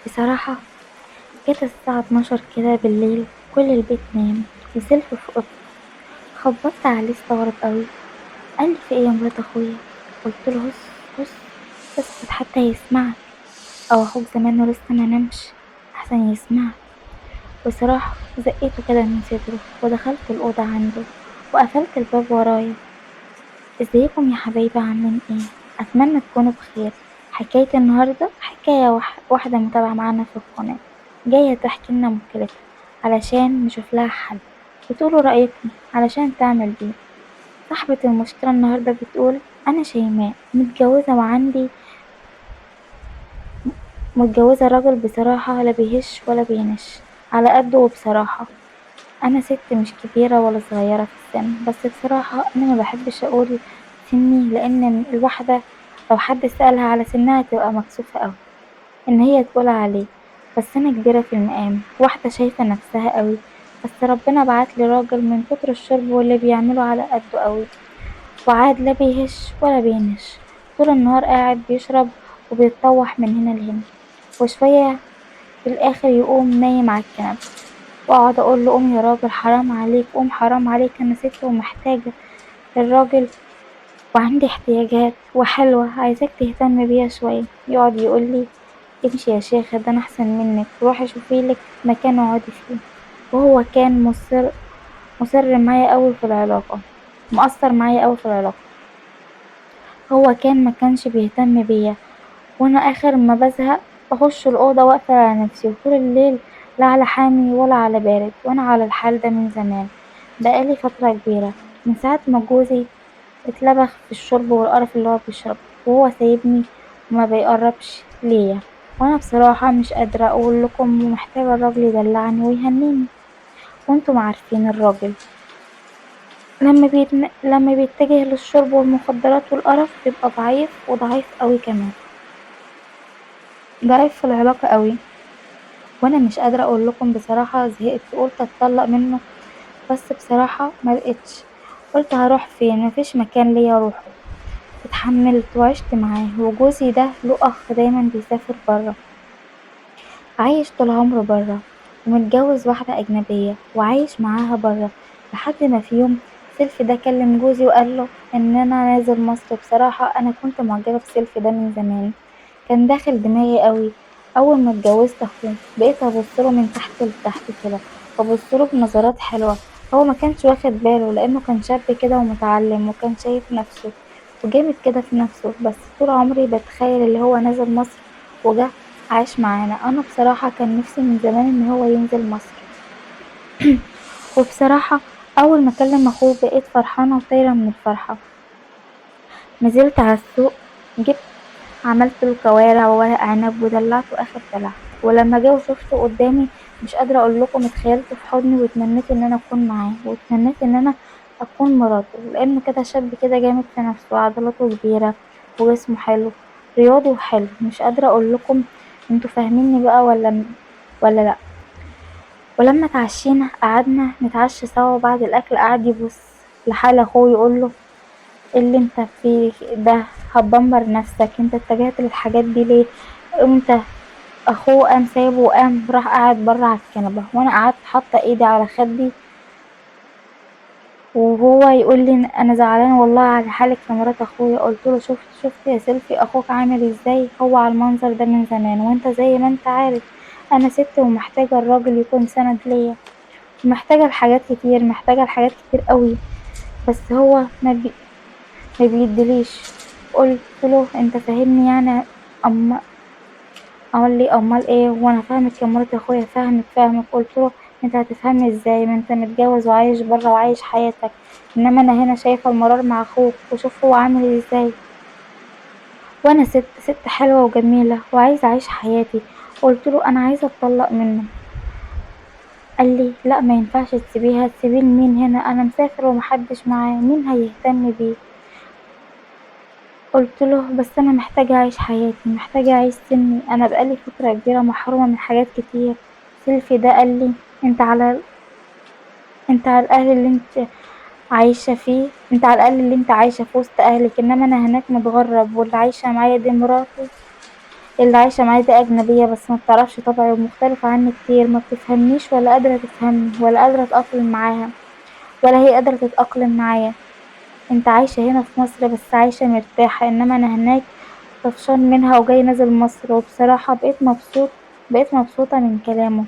بصراحة جت الساعة 12 كده بالليل، كل البيت نام وسيلفي في اوضته. خبطت عليه استغرب قوي، قال لي في ايه يا مرات اخويا؟ قلت له هس هس اسكت حتى يسمعك، او اخوك زمانه لسه ما نامش احسن يسمعك. بصراحة زقيته كده من صدره ودخلت الأوضة عنده وقفلت الباب ورايا. ازيكم يا حبايبي، عاملين ايه؟ اتمنى تكونوا بخير. حكاية النهاردة حكاية واحدة متابعة معانا في القناة، جاية تحكي لنا مشكلتها علشان نشوف لها حل وتقولوا رأيكم علشان تعمل بيه. صاحبة المشكلة النهاردة بتقول أنا شيماء، متجوزة وعندي متجوزة راجل بصراحة لا بيهش ولا بينش، على قده. وبصراحة أنا ست مش كبيرة ولا صغيرة في السن، بس بصراحة أنا ما بحبش أقول سني، لأن الواحدة لو حد سألها على سنها تبقى مكسوفة أوي إن هي تقول عليه. بس أنا كبيرة في المقام، واحدة شايفة نفسها أوي، بس ربنا بعتلي راجل من كتر الشرب واللي بيعمله على قده أوي، وعاد لا بيهش ولا بينش، طول النهار قاعد بيشرب وبيتطوح من هنا لهنا، وشوية في الآخر يقوم نايم على الكنبة. واقعد اقول له قوم يا راجل، حرام عليك، قوم حرام عليك، انا ست ومحتاجة الراجل وعندي احتياجات وحلوة، عايزاك تهتم بيها شوية. يقعد يقول لي امشي يا شيخة، ده انا احسن منك، روحي شوفي لك مكان اقعدي فيه. وهو كان مصر معايا قوي في العلاقة، مقصر معايا قوي في العلاقة. هو كان ما كانش بيهتم بيا، وانا اخر ما بزهق بخش الأوضة واقفة على نفسي، وطول الليل لا على حامي ولا على بارد، وانا على الحال ده من زمان، بقالي فترة كبيرة من ساعة ما جوزي اتلبخ في الشرب والقرف اللي هو بيشربه، وهو سايبني وما بيقربش ليا. وانا بصراحة مش قادرة اقول لكم، محتاجة الراجل يدلعني ويهنيني، وانتم عارفين الراجل لما بيتجه للشرب والمخدرات والقرف بيبقى ضعيف، وضعيف قوي كمان، ضعيف في العلاقة قوي. وانا مش قادرة اقول لكم بصراحة زهقت، قلت اتطلق منه، بس بصراحة ما لقيتش، قلت هروح فين؟ مفيش مكان ليا اروحه. اتحملت وعشت معاه، وجوزي ده له اخ دايما بيسافر برا، عايش طول عمره برا، ومتجوز واحدة اجنبية وعايش معاها برا، لحد ما في يوم سيلفي ده كلم جوزي وقال له ان انا نازل مصر. بصراحة انا كنت معجبة بسيلفي ده من زمان، كان داخل دماغي قوي. اول ما اتجوزت اخوه بقيت ابصله من تحت لتحت كده، وابصله بنظرات حلوة. هو ما كانش واخد باله لانه كان شاب كده ومتعلم، وكان شايف نفسه وجامد كده في نفسه، بس طول عمري بتخيل اللي هو نازل مصر وجه عاش معانا. انا بصراحة كان نفسي من زمان ان هو ينزل مصر. وبصراحة اول ما كلم اخوه بقيت فرحانة وطايرة من الفرحة. نزلت على السوق، جبت عملت له كوارع وورق عنب ودلعته اخر دلع. ولما جه وشفته قدامي مش قادرة اقول لكم، اتخيلته في حضني واتمنيت ان انا اكون معاه، واتمنيت ان انا اكون مراته، لانه كده شاب كده جامد في نفسه، وعضلاته كبيرة وجسمه حلو، رياضي وحلو. مش قادرة اقول لكم، انتوا فاهميني بقى ولا لا؟ ولما اتعشينا قعدنا نتعشى سوا، وبعد الاكل قعد يبص لحال اخوه يقول له ايه اللي انت فيه ده، هتدمر نفسك، انت اتجهت للحاجات دي ليه؟ انت اخوه قام سايبه وقام راح قاعد بره على الكنبه، وانا قعدت حاطه ايدي على خدي، وهو يقول لي انا زعلان والله على حالك يا مرات اخويا. قلت له شفت يا سيلفي اخوك عامل ازاي، هو على المنظر ده من زمان، وانت زي ما انت عارف انا ست ومحتاجه الراجل يكون سند ليا، ومحتاجه لحاجات كتير، محتاجه لحاجات كتير قوي، بس هو ما بيديليش. قلت له انت فاهمني يعني؟ قال لي امال ايه، وانا فاهمك يا مرات اخويا، فاهمك فاهمك. قلت له انت هتفهمني ازاي ما انت متجوز وعايش بره وعايش حياتك، انما انا هنا شايفه المرار مع اخوك، وشوف هو عامل ازاي، وانا ست حلوه وجميله وعايزه اعيش حياتي. قلت له انا عايزه اتطلق منه. قال لي لا ما ينفعش تسيبيها، تسيبيه لمين هنا؟ انا مسافر ومحدش معايا، مين هيهتم بيه؟ قلت له بس انا محتاجه اعيش حياتي، محتاجه اعيش سني، انا بقالي فتره كبيره محرومه من حاجات كتير. سيلفي ده قال لي انت على الاهل اللي انت عايشه فيه، انت على الاقل اللي انت عايشه في وسط اهلك، انما انا هناك متغرب، واللي عايشه معايا دي مراتي اللي عايشة معايا دي أجنبية بس ما بتعرفش طبعي ومختلفة عني كتير، ما بتفهمنيش ولا قادرة تفهمني ولا قادرة أتأقلم معاها ولا هي قادرة تتأقلم معايا. انت عايشة هنا في مصر بس عايشة مرتاحة، انما انا هناك طفشان منها وجاي نازل مصر. وبصراحة بقيت مبسوطة من كلامه،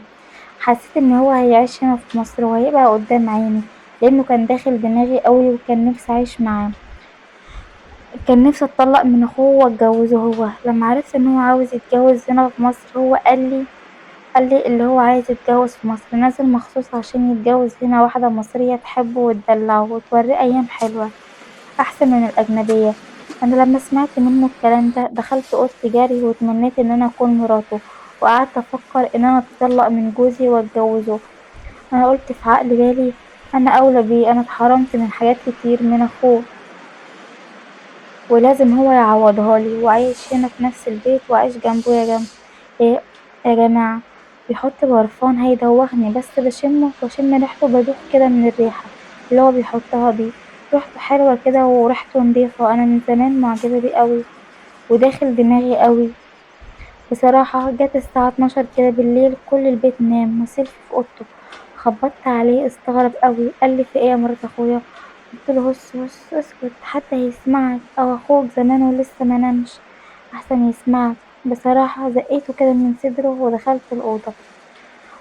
حسيت ان هو هيعيش هنا في مصر وهيبقى قدام عيني، لانه كان داخل دماغي قوي وكان نفسي اعيش معاه، كان نفسي اتطلق من اخوه واتجوزه هو. لما عرفت ان هو عاوز يتجوز هنا في مصر، هو قال لي اللي هو عايز يتجوز في مصر، نازل مخصوص عشان يتجوز هنا واحدة مصرية تحبه وتدلعه وتوريه ايام حلوة احسن من الاجنبية. انا لما سمعت منه الكلام ده دخلت اوضتي جري وتمنيت ان انا اكون مراته، وقعدت افكر ان انا اتطلق من جوزي واتجوزه. انا قلت في عقل بالي انا اولى بيه، انا اتحرمت من حاجات كتير من اخوه ولازم هو يعوضها لي، وعايش هنا في نفس البيت وعايش جنبه. يا جماعة بيحط برفان هيدوخني، بس بشمه واشم ريحته بدوخ كده من الريحة اللي هو بيحطها دي، ريحته حلوة كده وريحته نضيفة. انا من زمان معجبة بيه قوي وداخل دماغي قوي بصراحة. جت الساعة 12 كده بالليل، كل البيت نام وسيلفي في اوضته. خبطت عليه استغرب قوي، قال لي في ايه يا مرات اخويا؟ قلت له هس هس اسكت حتى يسمعك، او اخوك زمانه لسه ما نامش احسن يسمعك. بصراحة زقيته كده من صدره ودخلت الأوضة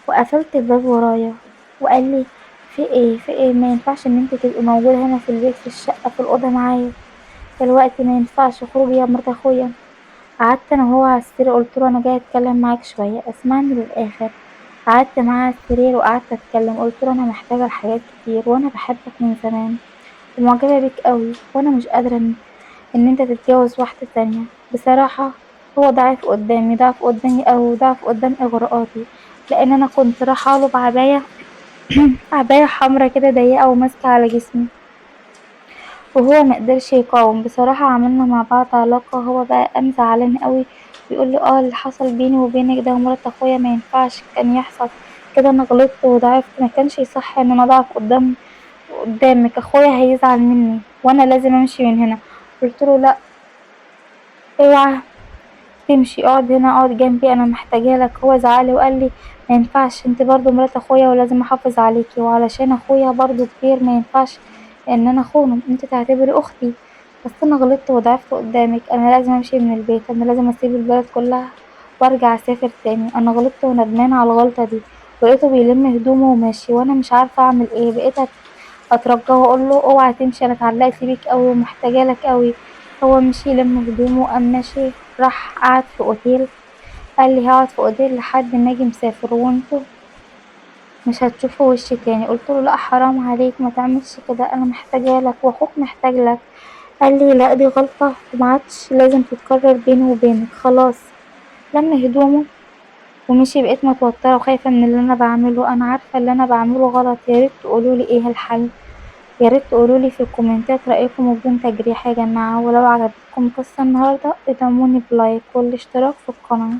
وقفلت الباب ورايا، وقال لي في ايه في ايه؟ ما ينفعش ان انت تبقي موجودة هنا في البيت في الشقة في الأوضة معايا دلوقتي، ما ينفعش، اخرجي يا مرات اخويا. قعدت انا وهو على السرير، قلت له انا جايه اتكلم معاك شويه، اسمعني للاخر. قعدت معاه على السرير وقعدت اتكلم، قلت له انا محتاجه لحاجات كتير وانا بحبك من زمان ومعجبه بيك قوي، وانا مش قادره ان انت تتجوز واحده تانية. بصراحه هو ضعيف قدامي، ضعف قدامي قوي، وضعف قدام اغراءاتي، لان انا كنت رايحه له بعبايه عبايه حمرا كده ضيقه وماسكه على جسمي، وهو ما قدرش يقاوم. بصراحة عملنا مع بعض علاقة، هو بقى قام زعلان قوي بيقول لي اللي حصل بيني وبينك ده ومرات اخويا ما ينفعش كان يحصل كده، انا غلطت وضعفت، ما كانش يصح ان انا اضعف قدامك، اخويا هيزعل مني وانا لازم امشي من هنا. قلت له لا اوعى تمشي، اقعد هنا، اقعد جنبي، انا محتاجه لك. هو زعلي وقال لي ما ينفعش، انت برضو مرات اخويا ولازم احافظ عليكي، وعلشان اخويا برضو كبير ما ينفعش ان انا اخونه، انت تعتبري اختي، بس انا غلطت وضعفت قدامك، انا لازم امشي من البيت، انا لازم اسيب البلد كلها وارجع اسافر تاني، انا غلطت وندمانه على الغلطه دي. ولقيته بيلم هدومه وماشي وانا مش عارفه اعمل ايه. بقيت اترجاه واقول له اوعى تمشي، انا اتعلقت بيك قوي ومحتاجه لك قوي. هو مشي يلم هدومه قام ماشي، راح قعد في اوتيل، قال لي هقعد في اوتيل لحد ما اجي مسافر وانتوا مش هتشوفوا وشي تاني. قلت له لا حرام عليك ما تعملش كده، انا محتاجه لك واخوك محتاج لك. قال لي لا دي غلطه وما عادش لازم تتكرر بيني وبينك، خلاص. لم هدومه ومشي. بقيت متوتره وخايفه من اللي انا بعمله، انا عارفه اللي انا بعمله غلط، يا ريت تقولوا لي ايه الحل، يا ريت تقولوا لي في الكومنتات رايكم وبدون تجريح يا جماعه. ولو عجبتكم قصه النهارده ادعموني ب like والاشتراك في القناه.